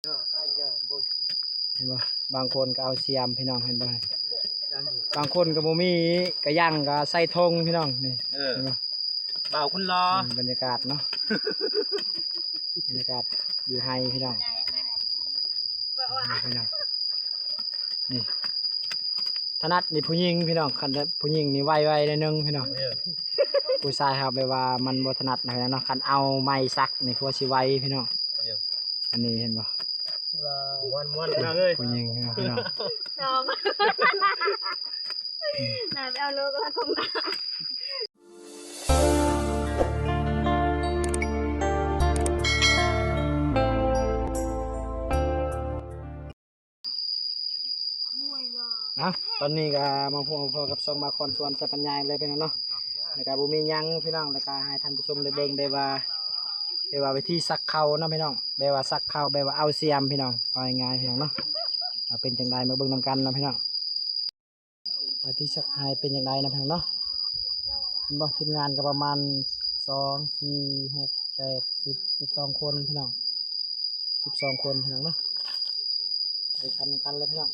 ເຫັນບໍ່? ບາງຄົນກໍເອົາສຽມ ພີ່ນ້ອງເຫັນບໍ່? ບາງຄົນກໍບໍ່ມີກະຍັງ ກໍໃສ່ຖົງ ພີ່ນ້ອງນີ້ ເອີ ເຫັນບໍ່? ບ່າວຄົນຫຼໍ່ ອືມ ບັນຍາກາດເນາະ ບັນຍາກາດຢູ່ໄຮ່ ພີ່ນ້ອງ ນີ້ ພີ່ນ້ອງ ນີ້ ຖະໜັດນີ້ຜູ້ຍິງ ພີ່ນ້ອງ ຄັນຜູ້ຍິງນີ້ໄວໆ ໜ້ອຍໜຶ່ງ ພີ່ນ້ອງ ເອີ ຜູ້ຊາຍເຮົາແບບວ່າມັນບໍ່ຖະໜັດເນາະ ຄັນເອົາໄມ້ສັກນີ້ຄືວ່າຊິໄວ ພີ່ນ້ອງ ເອີ ອັນນີ້ເຫັນບໍ່? ມ່ວນໆ ພີ່ນ້ອງເອີຍ ຜູ້ຍິງເນາະ ພີ່ນ້ອງ ສອງ ນາຍໄປເອົາໂລກະລາຄົງນາ ເນາະ ຕອນນີ້ກໍມາພົບມາພໍ້ກັບຊ່ອງບ່າວຄອນສວນໄຊປັນຍາອີກແລ້ວ ພີ່ນ້ອງເນາະ ແລ້ວກໍບໍ່ມີຫຍັງ ພີ່ນ້ອງ ແລ້ວກໍໃຫ້ທ່ານຜູ້ຊົມໄດ້ເບິ່ງໄດ້ວ່າ ແບບວ່າວິທີສັກເຂົ້າເນາະ ພີ່ນ້ອງ ແບບວ່າສັກເຂົ້າ ແບບວ່າເອົາສຽມ ພີ່ນ້ອງ ເອົາງ່າຍໆ ພີ່ນ້ອງເນາະ ວ່າເປັນຈັ່ງໃດ ມາເບິ່ງນຳກັນເນາະ ພີ່ນ້ອງ. ວ່າທີ່ສັກຫາຍເປັນຈັ່ງໃດນະ ພີ່ນ້ອງເນາະ ເຫັນບໍ່? ທີມງານກໍປະມານສອງ ສີ່ ຫົກ ແປດ ສິບ ສິບສອງຄົນ ພີ່ນ້ອງ ສິບສອງຄົນ ພີ່ນ້ອງເນາະ ໄປທຳນຳກັນເລີຍ ພີ່ນ້ອງ.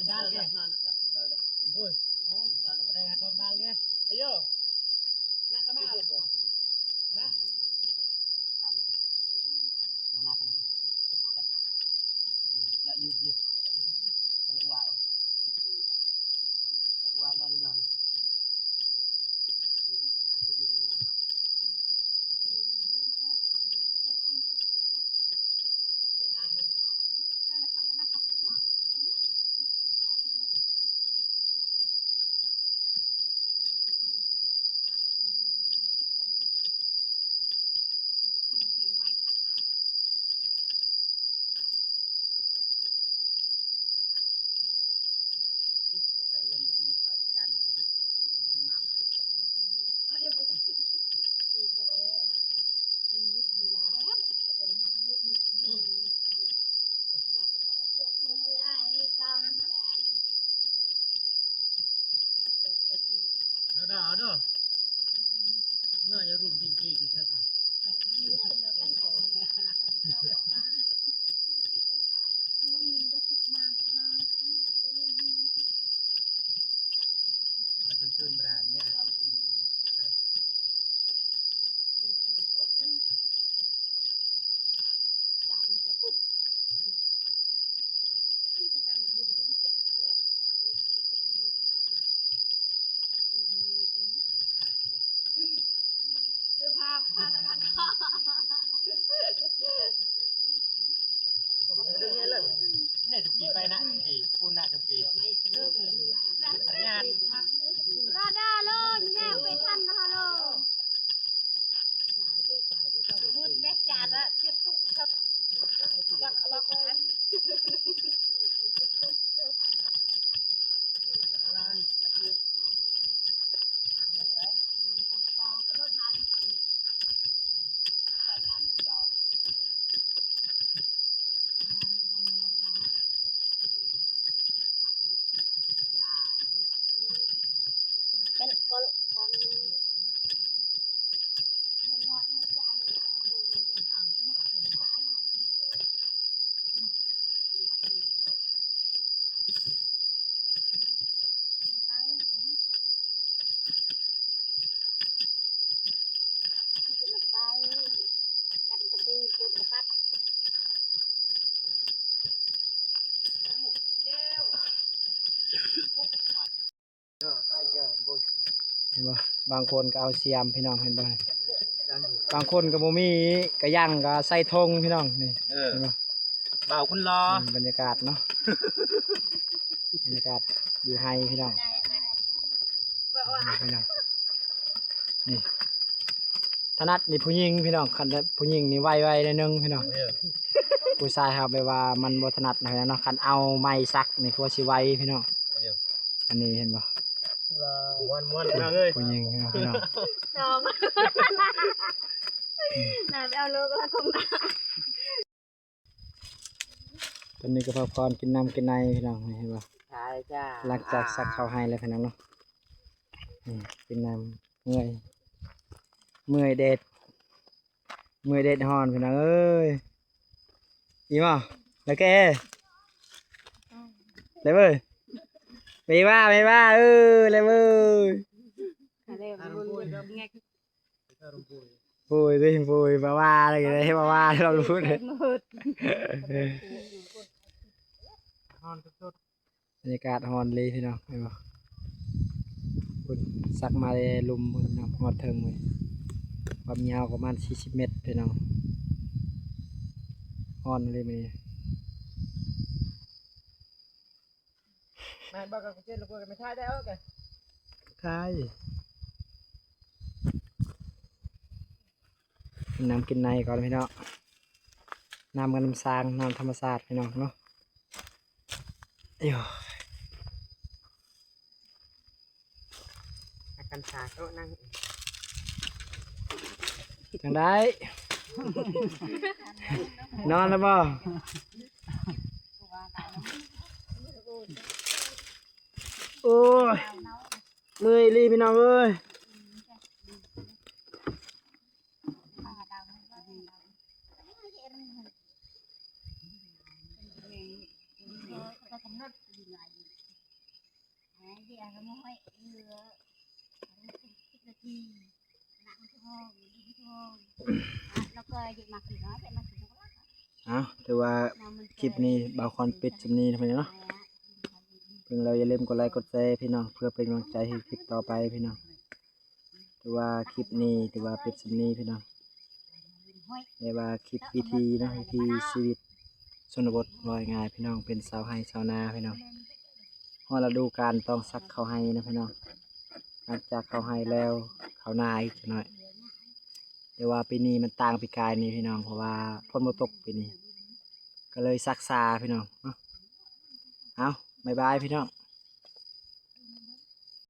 Bal ke? Oi. Ada kata bal ke? Ayo. Nak sama lah, Bro. Nah. Nah, nah, sana. Ya. Lah, yuk, yuk. Kalau kuat. Kalau kuat, dah, dah. Ada, ada. Nah, ya, rum tinggi kita. Betul-betul berani. Ini cuki paina cuki, puna cuki. Rada lo, nyak petan halo. Mut deh cara cetuk sep. Bak bak an.ເຫັນບໍ່? ບາງຄົນກໍເອົາສຽມ ພີ່ນ້ອງ ເຫັນບໍ່? ບາງຄົນກໍບໍ່ມີກະຍັງ ກໍໃສ່ຖົງ ພີ່ນ້ອງ ນີ້ ເອີ ເຫັນບໍ່? ບ່າວຄົນຫຼໍ່ ອືມ ບັນຍາກາດເນາະ ບັນຍາກາດຢູ່ໄຮ່ ພີ່ນ້ອງ ນີ້ ພີ່ນ້ອງ ນີ້ ຖະໜັດນີ້ຜູ້ຍິງ ພີ່ນ້ອງ ຄັນຜູ້ຍິງນີ້ໄວໆ ໜ້ອຍໜຶ່ງ ພີ່ນ້ອງ ເອີ ຜູ້ຊາຍເຮົາແບບວ່າມັນບໍ່ຖະໜັດນະເນາະ ຄັນເອົາໄມ້ສັກນີ້ຄືວ່າຊິໄວ ພີ່ນ້ອງ ເອີ ອັນນີ້ເຫັນບໍ່? ມ່ວນໆ ພີ່ນ້ອງເອີຍ ຜູ້ຍິງເນາະ ພີ່ນ້ອງ ນ້ອງ ນາຍໄປເອົາໂລກະລະຄົງນາ ຕອນນີ້ກໍພັກຜ່ອນກິນນ້ຳກິນໃນ ພີ່ນ້ອງ ເຫັນບໍ່? ໃຊ່ຈ້າ ຫຼັງຈາກສັກເຂົ້າໄຮ່ແລ້ວ ພີ່ນ້ອງເນາະ ອືມ ກິນນ້ຳ ເມື່ອຍ ເມື່ອຍແດດ ເມື່ອຍແດດຮ້ອນ ພີ່ນ້ອງເອີຍ ອີ່ໝໍ ແລ້ວແກ ແລ້ວເວີຍ ໄປວ່າ ໄປວ່າ ເອີ ແລ້ວເວີຍ ໂອ້ຍ ໂອ້ຍ ມາວ່າ ເຮັດມາວ່າ ເຮົາບໍ່ໄດ້ ຮ້ອນສຸດໆ. ບັນຍາກາດຮ້ອນເລີຍ ພີ່ນ້ອງ ເຫັນບໍ່? ພຸ້ນ ສັກມາແຕ່ລຸ່ມພຸ້ນເນາະ ຮອດເທິງເລີຍ ຄວາມຍາວປະມານສີ່ສິບແມັດ ພີ່ນ້ອງ ຮ້ອນເລີຍມື້ນີ້ ແມ່ນບໍ່? ກັບເຈັນລະເປີດ ໄປຖ່າຍໄດ້ເອົາກະ ຖ່າຍ ກິນນ້ຳກິນໃນກ່ອນ ພີ່ນ້ອງ ນ້ຳກັນນ້ຳສ້າງ ນ້ຳທຳມະຊາດ ພີ່ນ້ອງເນາະ. ໂອ້ຍ ອາການສາໂຕະນັ່ງ ຈັ່ງໃດ ນອນແລ້ວບໍ່? ໂອ້ຍ ເມື່ອຍອີ່ຫຼີ ພີ່ນ້ອງເອີຍ. ກຳນົດຢູ່ໃນ ເອົາ ຖືວ່າຄລິບນີ້ບ່າວຄອນປິດສ່ຳນີ້ເນາະ ເບິ່ງແລ້ວຢ່າລືມກົດໄລກົດແຊພີ່ນ້ອງ ເພື່ອເປັນກຳລັງໃຈໃຫ້ຄລິບຕໍ່ໄປພີ່ນ້ອງ. ຖືວ່າຄລິບນີ້ຖືວ່າປິດສ່ຳນີ້ພີ່ນ້ອງ ແຕ່ວ່າຄລິບວິຖີເນາະ ວິຖີຊີວິດຊົນນະບົດ ເວົ້າງ່າຍໆ ພີ່ນ້ອງ ເປັນຊາວໄຮ່ຊາວນາພີ່ນ້ອງ ຮອດລະດູການຕ້ອງສັກເຂົ້າໄຮ່ນະພີ່ນ້ອງ ຫຼັງຈາກເຂົ້າໄຮ່ແລ້ວເຂົ້ານາອີກຈັກໜ້ອຍ ແຕ່ວ່າປີນີ້ມັນຕ່າງປີກາຍນີ້ພີ່ນ້ອງ ເພາະວ່າຝົນບໍ່ຕົກປີນີ້ ກໍເລີຍສັກຊ້າພີ່ນ້ອງເນາະ. ເອົາ ບາຍບາຍພີ່ນ້ອງ.